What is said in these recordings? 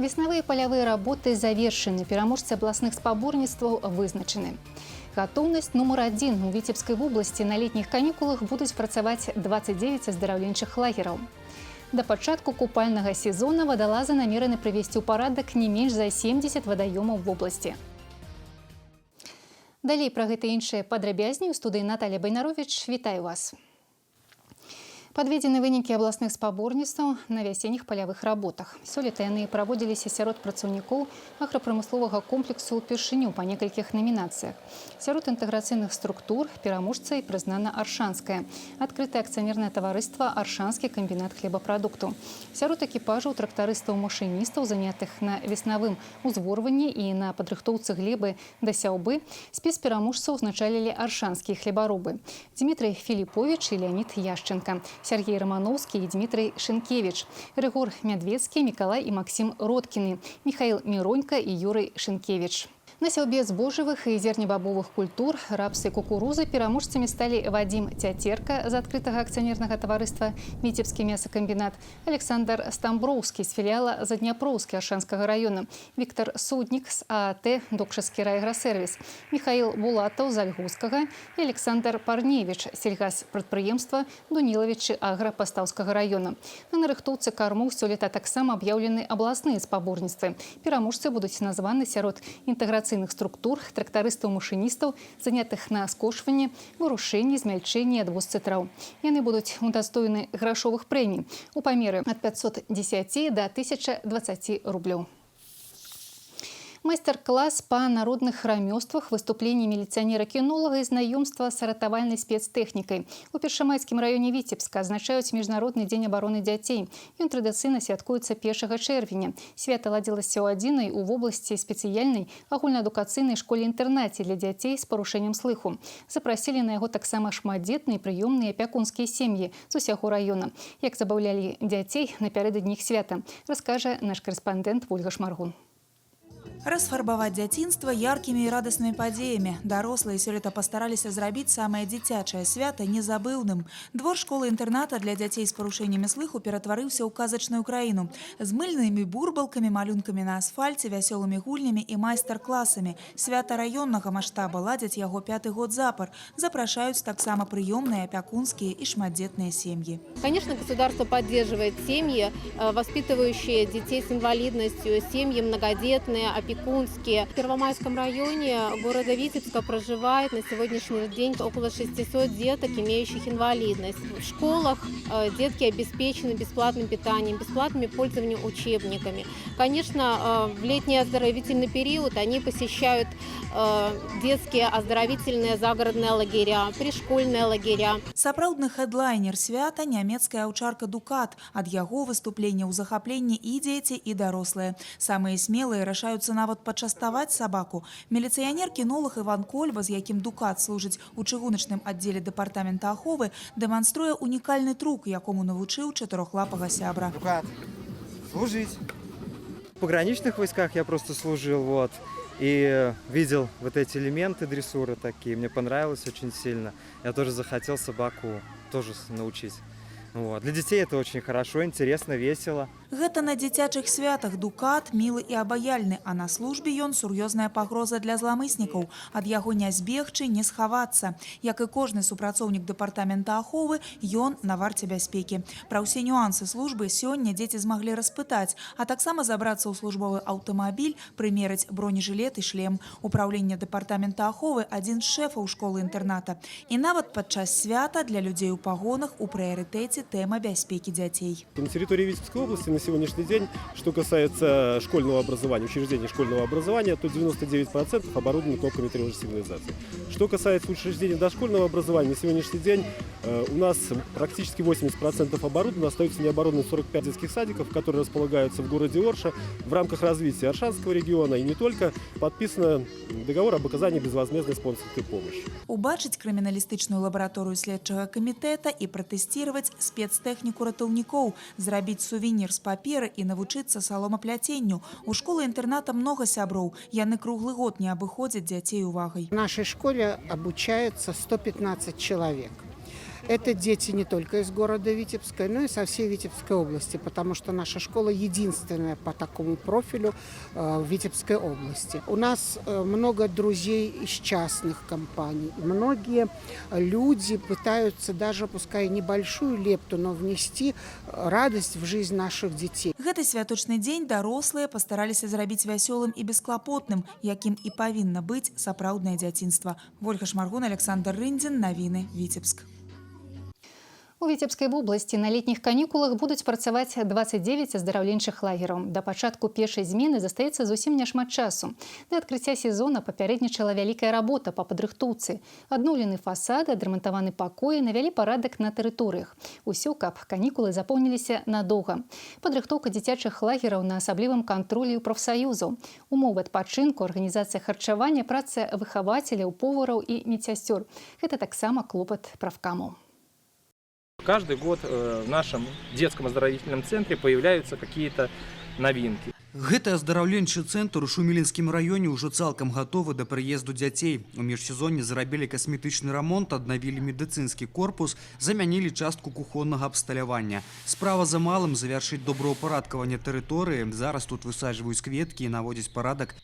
Веснавыя палявыя работы завершаны, пераможцы абласных спаборніцтваў вызначаны. Гатоўнасць нумар адзін: у Віцебскай вобласці на летніх канікулах будуць працаваць 29 аздараўленчых лагераў. Да пачатку купальнага сезона вадалазы намерены прывесці ў парадак не менш за 70 вадаёмаў вобласці. Далей пра гэта і іншыя падрабязней у студыі Наталля Байнаровіч. Вітаю вас. Падведзены вынікі абласных спаборніцтваў на вясенніх палявых работах. Сёлета яны праводзіліся сярод працаўнікоў аграпрамысловага комплексу ўпершыню па некалькіх намінацыях. Сярод інтэграцыйных структур пераможцай прызнана Аршанскае адкрытае акцыянернае таварыства «Аршанскі камбінат хлебапрадуктаў». Сярод экіпажаў трактарыстаў-машыністаў, занятых на веснавым узворванні і на падрыхтоўцы глебы да сяўбы, спіс пераможцаў узначалілі аршанскія хлебаробы: Дзмітрый Філіпович і Леанід Яшчанка, Сяргей Раманоўскі і Дзмітрый Шынкевіч, Рыгор Мядвецкі, Мікалай і Максім Роткіны, Міхаіл Міронька і Юрый Шынкевіч. На сяўбе збожжавых і зернебабовых культур, рапсы, кукурузы пераможцамі сталі Вадзім Цяцерка з адкрытага акцыянернага таварыства «Віцебскі мясакамбінат», Аляксандр Стамброўскі з філіяла «Задняпроўскі» Аршанскага раёна, Віктар Суднік з ААТ «Докшаскі райаграсервіс», Міхаіл Булатаў з Альгускага і Аляксандр Парневіч, сельгаспрадпрыемства «Дунілавічы Агра» Пастаўскага раёна. На нарыхтоўцы кармоў сёлета таксама аб'яўлены абласныя спаборніцтвы. Пераможцы будуць названы сярод інтэграцыйных структур трактарыстаў-машыністаў, занятых на скошванні, вырушэнні, змяльчэнні, адвозцы траў. Яны будуць удастоены грашовых прэмій у памеры ад 510 до 1020 рублёў. Майстар-клас па народных рамёствах, выступленне міліцыянера-кінолага і знаёмства з ратавальнай спецтэхнікай. У Першамайскім раёне Віцебска адзначаюць Міжнародны дзень абароны дзяцей. Ён традыцыйна святкуецца 1 чэрвеня. Свята ладзілася ў адзінай у вобласці спецыяльнай агульнаадукацыйнай школе-інтэрнаце для дзяцей з парушэннем слыху. Запрасілі на яго таксама шматдзетныя, прыёмныя, апякунскія сем'і з усяго раёна. Як забаўлялі дзяцей напярэдадні іх свята, раскажа наш карэспандэнт Вольга Шмаргун. Расфарбаваць дзяцінства яркімі і радаснымі падзеямі. Дарослыя сёлета пастараліся зрабіць самае дзіцячае свята незабыўным. Двор школы-інтэрната для дзяцей з парушэннямі слыху ператварыўся ў казачную краіну. З мыльнымі бурбалкамі, малюнкамі на асфальце, вясёлымі гульнямі і майстар-класамі. Свята раённага маштаба, ладзяць яго пяты год запар. Запрашаюць таксама прыёмныя, апякунскія і шматдзетныя сем'і. Конечно, государство поддерживает семьи, воспитывающие детей с инвалидностью, семьи многодетные, опекунские. В Первомайском районе города Витебска проживает на сегодняшний день около 600 деток, имеющих инвалидность. В школах детки обеспечены бесплатным питанием, бесплатным пользованием учебниками. Конечно, в летний оздоровительный период они посещают детские оздоровительные загородные лагеря, пришкольные лагеря. Сапраўдны хэдлайнер свята — нямецкая аўчарка «Дукат». Ад яго выступлення ў захапленні і дзеці, і дарослыя. Самыя смелыя рашаюцца нават пачаставаць сабаку. Міліцыянер-кінолаг Іван Кольба, з якім «Дукат» служыць у чыгуначным аддзеле дэпартамента аховы, дэманструе унікальны трук, якому навучыў чатырохлапага сябра. Дукат, служить. В пограничных войсках я просто служил, вот, и видел вот эти элементы дрессуры такие, мне понравилось очень сильно. Я тоже захотел собаку тоже научить. Вот. Для детей это очень хорошо, интересно, весело. Гэта на дзіцячых святах «Дукат» мілы і абаяльны, а на службе ён сур'ёзная пагроза для зламыснікаў. Ад яго не збегчы, не схавацца. Як і кожны супрацоўнік дэпартамента аховы, ён на варце бяспекі. Пра ўсе нюансы службы сёння дзеці змаглі распытаць, а таксама забрацца ў службовы аўтамабіль, прымерыць бронежылет і шлем. Упраўленне дэпартамента аховы — адзін з шэфаў школы-інтэрната. І нават падчас свята для людзей у пагонах у прыярытэце тэма бяспекі дзяцей. На территории Витебской области на сегодняшний день, что касается школьного образования, учреждений школьного образования, то 99% оборудованы кнопками тревожной сигнализации. Что касается учреждений дошкольного образования, на сегодняшний день у нас практически 80% оборудовано, остаются необорудованы 45 детских садиков, которые располагаются в городе Орша. В рамках развития Оршанского региона и не только подписан договор об оказании безвозмездной спонсорской помощи. Убачыць крыміналістычную лабараторыю следчага камітэта і пратэсціраваць спецтэхніку ратаўнікоў, зрабіць сувенір з паперы і навучыцца саломапляценню. У школы-інтэрната многа сяброў. Яны круглы год не абыходзяць дзяцей увагай. В нашей школе обучается 115 человек. Это дети не только из города Витебска, но и со всей Витебской области, потому что наша школа единственная по такому профилю в Витебской области. У нас много друзей из частных компаний. Многие люди пытаются даже, пускай небольшую лепту, но внести радость в жизнь наших детей. Гэты святочны дзень дарослыя пастараліся зрабіць вясёлым і бесклапотным, якім і павінна быць сапраўднае дзяцінства. Вольга Шмаргун, Аляксандр Рындзін, навіны, Віцебск. У Віцебскай вобласці на летніх канікулах будуць працаваць 29 аздараўленчых лагераў. Да пачатку першай змены застаецца зусім няшмат часу. Да адкрыцця сезона папярэднічала вялікая работа па падрыхтоўцы. Адноўлены фасады, адрамантаваны пакоі, навялі парадак на тэрыторыях. Усё, каб канікулы запомніліся надоўга. Падрыхтоўка дзіцячых лагераў на асаблівым кантролі ў прафсаюзаў. Умовы адпачынку, арганізацыя харчавання, праца выхавацеляў, повараў і медсясцёр. Гэта таксама клопат прафкамаў. Каждый год в нашем детском оздоровительном центре появляются какие-то новинки. Гэты аздараўленчы цэнтр у Шумілінскім раёне ўжо цалкам гатовы да прыезду дзяцей. У міжсезонні зрабілі касметычны рамонт, аднавілі медыцынскі корпус, замянілі частку кухоннага абсталявання. Справа за малым — завяршыць добраўпарадкаванне тэрыторыі. Зараз тут высаджваюць кветкі і наводзяць парадак.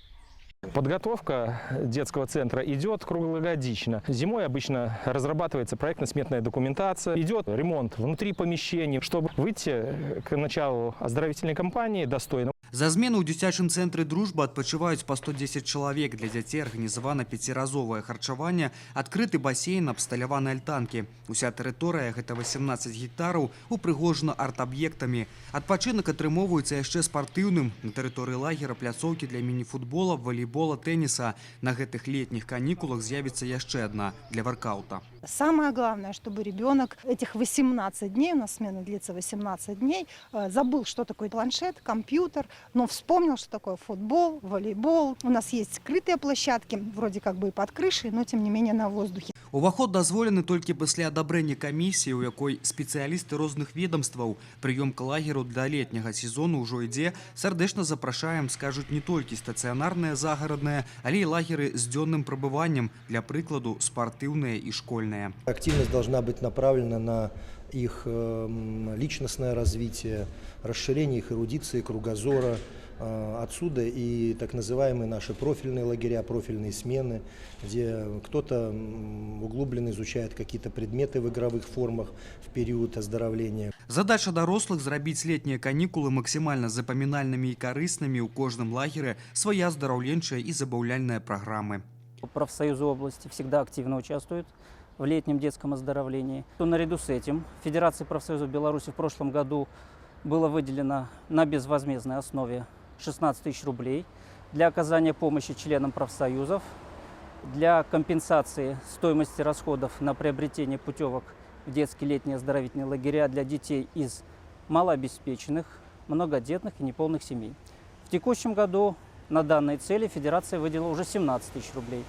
Подготовка детского центра идет круглогодично. Зимой обычно разрабатывается проектно-сметная документация, идет ремонт внутри помещений, чтобы выйти к началу оздоровительной кампании достойно. За змену ў дзіцячым цэнтры «Дружба» адпачываюць па 110 чалавек. Для дзяцей арганізавана пяціразовае харчаванне, адкрыты басейн, абсталяваны альтанкі. Уся тэрыторыя, гэта 18 гектараў, упрыгожана арт-аб'ектамі. Адпачынак атрымоўваецца яшчэ спартыўным. На тэрыторыі лагера пляцоўкі для міні-футбола, валейбола, тэніса. На гэтых летніх канікулах з'явіцца яшчэ адна для варкаўта. Самое главное, чтобы ребенок этих 18 дней, у нас смена длится 18 дней, забыл, что такое планшет, компьютер, но вспомнил, что такое футбол, волейбол. У нас есть крытые площадки, вроде как бы и под крышей, но тем не менее на воздухе. Уваход дазволены толькі пасля адабрэння камісіі, у якой спецыялісты розных ведомстваў. Прыёмка лагеру для летняга сезону ўжо ідзе. Сардэчна запрашаем, скажуць, не толькі стацыянарныя загарадныя, але і лагеры з дзённым прабываннем, для прыкладу, спартыўныя і школьныя. Активность должна быть направлена на их личностное развитие, расширение их эрудиции, кругозора. Отсюда и так называемые наши профильные лагеря, профильные смены, где кто-то углубленно изучает какие-то предметы в игровых формах в период оздоровления. Задача дарослых — зрабіць летнія канікулы максімальна запамінальнымі і карыснымі. У кожным лагеры свая аздараўленчая і забаўляльная праграмы. Профсоюзы области всегда активно участвуют в летнем детском оздоровлении. То наряду с этим Федерации профсоюзов Беларуси в прошлом году было выделено на безвозмездной основе 16 тысяч рублей для оказания помощи членам профсоюзов, для компенсации стоимости расходов на приобретение путевок в детские летние оздоровительные лагеря для детей из малообеспеченных, многодетных и неполных семей. В текущем году на данные цели Федерация выделила уже 17 тысяч рублей.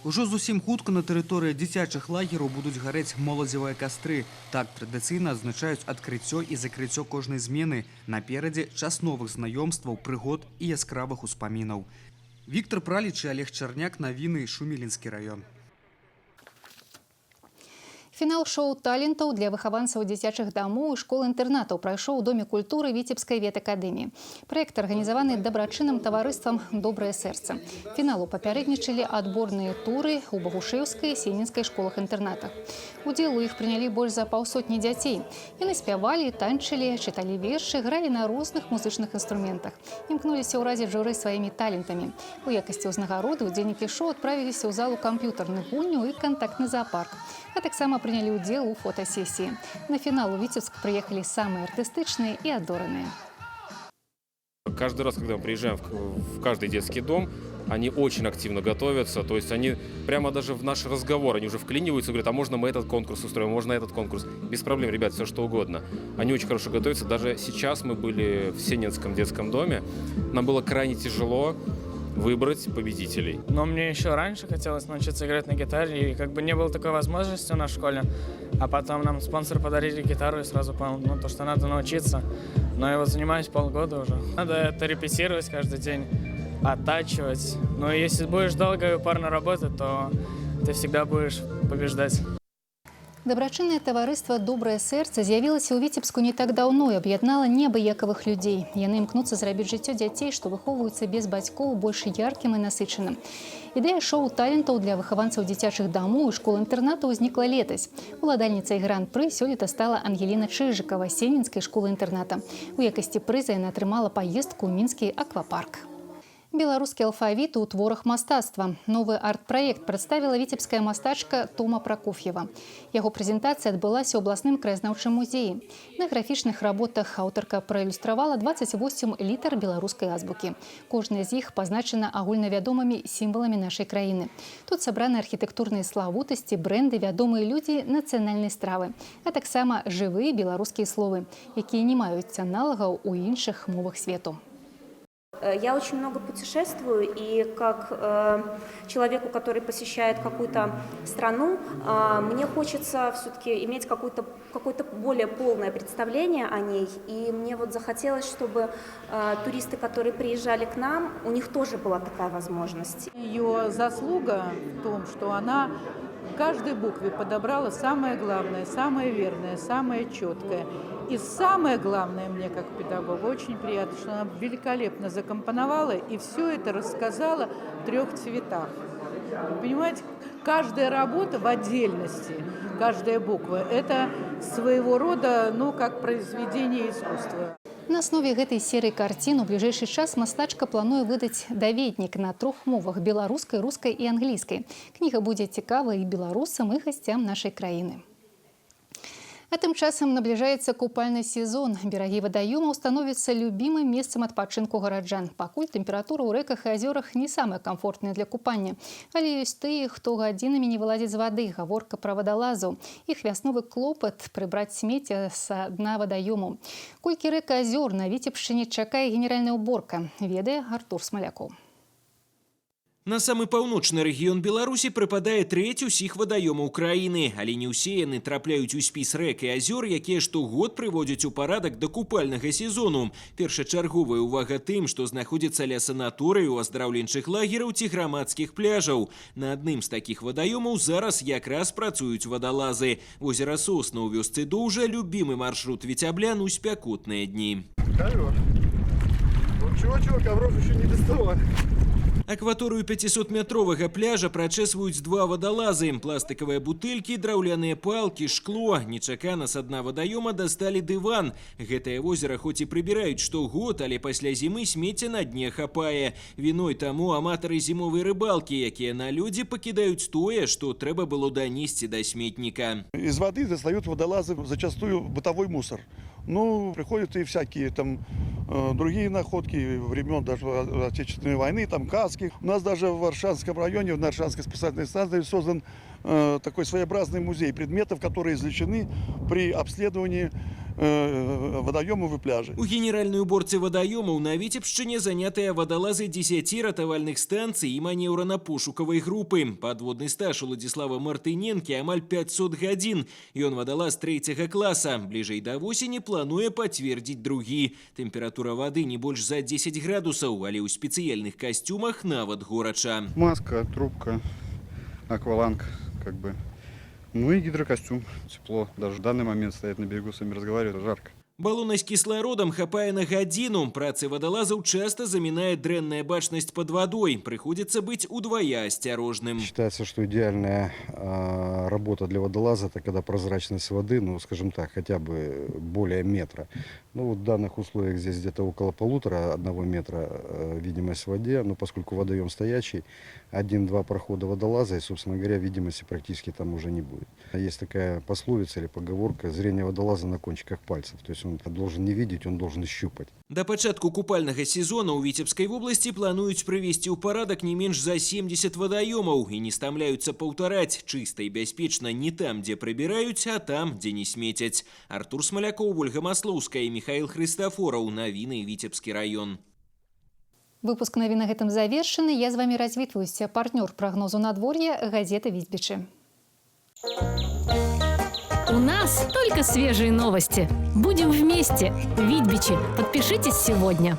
Ужо зусім хутка на тэрыторыі дзіцячых лагераў будуць гарэць моладзевыя кастры. Так традыцыйна адзначаюць адкрыццё і закрыццё кожнай змены. Наперадзе час новых знаёмстваў, прыгод і яскравых успамінаў. Віктар Праліч і Алег Чарняк, навіны, Шумілінскі раён. Фінал шоу талентаў для выхаванцаў дзіцячых дамоў і школ-інтэрнатаў прайшоў у Доме культуры Віцебскай ветакадэміі. Праект арганізаваны дабрачынным таварыствам «Добрае сэрца». Фіналу папярэднічалі адборныя туры ў Багушэўскай і Сенненскай школах-інтэрнатах. Удзел у іх прынялі больш за паўсотні дзяцей. Яны спявалі, танчылі, чыталі вершы, гралі на розных музычных інструментах. Імкнуліся ўразіць журы сваімі талентамі. У якасці ўзнагароды удзельнікі шоу адправіліся ў залу камп'ютарных гульняў і кантактны заапарк, а таксама прынялі ўдзел у фотасесіі. На фінал у Віцебск прыехалі самыя артыстычныя і адораныя. Каждый раз, когда мы приезжаем в каждый детский дом, они очень активно готовятся, то есть они прямо даже в наш разговор, они уже вклиниваются, говорят: «А можно мы этот конкурс устроим, можно этот конкурс?» Без проблем, ребят, все что угодно. Они очень хорошо готовятся. Даже сейчас мы были в Сенненском детском доме, нам было крайне тяжело выбрать победителей. Но мне еще раньше хотелось научиться играть на гитаре, и как бы не было такой возможности у нас в школе. А потом нам спонсор подарили гитару, и сразу понял, ну, то, что надо научиться. Но я вот занимаюсь полгода уже. Надо это репетировать каждый день, оттачивать. Но если будешь долго и упорно работать, то ты всегда будешь побеждать. Дабрачыннае таварыства «Добрае сэрца» з'явілася ў Віцебску не так даўно і аб'яднала неабыякавых людзей. Яны імкнуцца зрабіць жыццё дзяцей, што выхоўваюцца без бацькоў, больш яркім і насычаным. Ідэя шоу талентаў для выхаванцаў дзіцячых дамоў і школ-інтэрнатаў узнікла летась. Уладальніцай гран-пры сёлета стала Ангеліна Чыжыкава сенінскай школы-інтэрната. У якасці прыза яна атрымала паездку ў мінскі аквапарк. Беларускі алфавіт у творах мастацтва. Новы арт-праект прадставіла віцебская мастачка Тома Пракоф'ева. Яго прэзентацыя адбылася ў абласным краязнаўчым музеі. На графічных работах аўтарка праілюстравала 28 літар беларускай азбукі. Кожная з іх пазначана агульнавядомымі сімваламі нашай краіны. Тут сабраны архітэктурныя славутасці, брэнды, вядомыя людзі, нацыянальнай стравы, а таксама жывыя беларускія словы, якія не маюць аналагаў у іншых мовах свету. Я очень много путешествую, и как человеку, который посещает какую-то страну, мне хочется все-таки иметь какое-то более полное представление о ней. И мне вот захотелось, чтобы туристы, которые приезжали к нам, у них тоже была такая возможность. Ее заслуга в том, что она каждой букве подобрала самое главное, самое верное, самое четкое. И самое главное мне, как педагогу, очень приятно, что она великолепно закомпоновала и все это рассказала в трех цветах. Вы понимаете, каждая работа в отдельности, каждая буква – это своего рода, ну, как произведение искусства. На аснове гэтай серыі карцін у бліжэйшы час мастачка плануе выдаць даведнік на трох мовах: беларускай, рускай і англійскай. Кніга будзе цікава і беларусам, і гасцям нашай краіны. А тым часам набліжаецца купальны сезон. Берагі вадаёмаў становяцца любімым месцам адпачынку гараджан. Пакуль тэмпература ў рэках і азёрах не самая камфортная для купання. Але ёсць тыя, хто гадзінамі не вылазіць з вады. Гаворка пра вадалазаў. Іх вясновы клопат — прыбраць смецце са дна вадаёмаў. Колькі рэк і азёр на Віцебшчыне чакае генеральная уборка, ведае Артур Смалякоў. На самы паўночны рэгіён Беларусі прыпадае трэць усіх вадаёмаў краіны, але не ўсе яны трапляюць у спіс рэк і азёр, якія штогод прыводзяць у парадак да купальнага сезону. Першачарговая ўвага тым, што знаходзіцца ля санаторыяў, аздараўленчых лагераў ці грамадскіх пляжаў. На адным з такіх вадаёмаў зараз якраз працуюць вадалазы. Возера Сосна ў вёсцы Доўжа — любімы маршрут віцяблян у спякотныя дні. Ковер. Вот чего-чего, ковров еще не доставали. Акваторыю 500-метровага пляжа прачэсваюць два вадалазы. Пластыкавыя бутэлькі, драўляныя палкі, шкло. Нечакана са дна вадаёма дасталі дыван. Гэтае возера хоць і прыбіраюць штогод, але пасля зімы смецця на дне хапае. Віной таму аматары зімовай рыбалкі, якія на лёдзе пакідаюць тое, што трэба было данесці да сметніка. Из воды достают водолазы зачастую бытовой мусор. Ну, приходят и всякие там другие находки времен даже Отечественной войны, там каски. У нас даже в Оршанском районе, в Оршанской спасательной станции создан такой своеобразный музей предметов, которые извлечены при обследовании водоемов и пляжей. У генеральнай уборцы вадаёмаў на Віцебшчыне занятыя вадалазы 10 ратавальных станцый і манеўрана-пошукавай групы. Падводны стаж у Уладзіслава Мартыненкі амаль 500 гадзін. Ён вадалаз трэцяга класа. Бліжэй да восені плануе пацвердзіць другі. Тэмпература вады не больш за 10 градусаў, але ў спецыяльных касцюмах нават горача. Маска, трубка, акваланг, как бы. Ну и гидрокостюм, тепло. Даже в данный момент стоять на берегу, с вами разговаривать, жарко. Балона з кіслародам хапае на гадзіну. Працы вадалазаў часта замінае дрэнная бачнасць пад вадой. Прыходзіцца быць удвая асцярожным. Считается, что идеальная работа для водолаза — это когда прозрачность воды, ну, скажем так, хотя бы более метра. Ну, вот в данных условиях здесь где-то около 1,5-1 метра видимость в воде, но поскольку водоем стоячий, один-два прохода водолаза, и, собственно говоря, видимости практически там уже не будет. Есть такая пословица или поговорка: зрение водолаза на кончиках пальцев. То есть он должен не видеть, он должен щупать. Да пачатку купальнага сезона ў Віцебскай вобласці плануюць прывесці ў парадак не менш за 70 вадаёмаў і не стамляюцца паўтараць: чыста і бяспечна не там, дзе прыбіраюць, а там, дзе не смецяць. Артур Смалякоў, Вольга Маслоўская і Міхаіл Хрыстафораў. Навіны, Віцебскі раён. Выпуск навін на гэтым завершаны. Я з вами развітваюся. Партнёр прагнозу надвор'я — газета «Віцьбічы». У нас только свежие новости. Будем вместе. Витьбичи. Подпишитесь сегодня.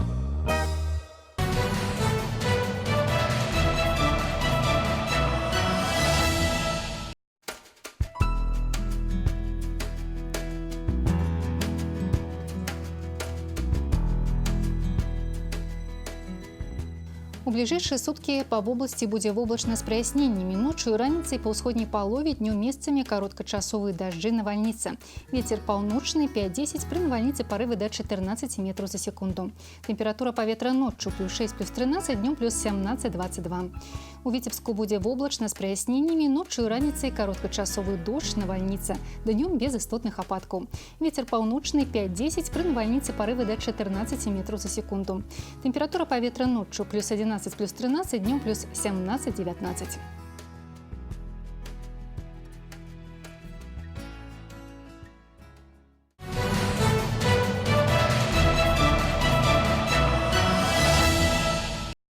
У бліжэйшыя суткі па вобласці будзе воблачна з праясненнямі. Ноччу і раніцай па ўсходняй палове, днём месцамі кароткачасовыя дажджы, навальніца. Вецер паўночны 5-10, пры навальніцы парывы да 14 метраў за секунду. Тэмпература паветра ноччу плюс 6, плюс 13, днём плюс 17-22. У Віцебску будзе воблачна з праясненнямі, ноччу і раніцай кароткачасовы дождж, навальніца. Днём без істотных ападкаў. Вецер паўночны 5-10, пры навальніцы парывы да 14 метраў за секунду. Тэмпература паветра ноччу плюс 11, плюс 13, днём плюс 17-19.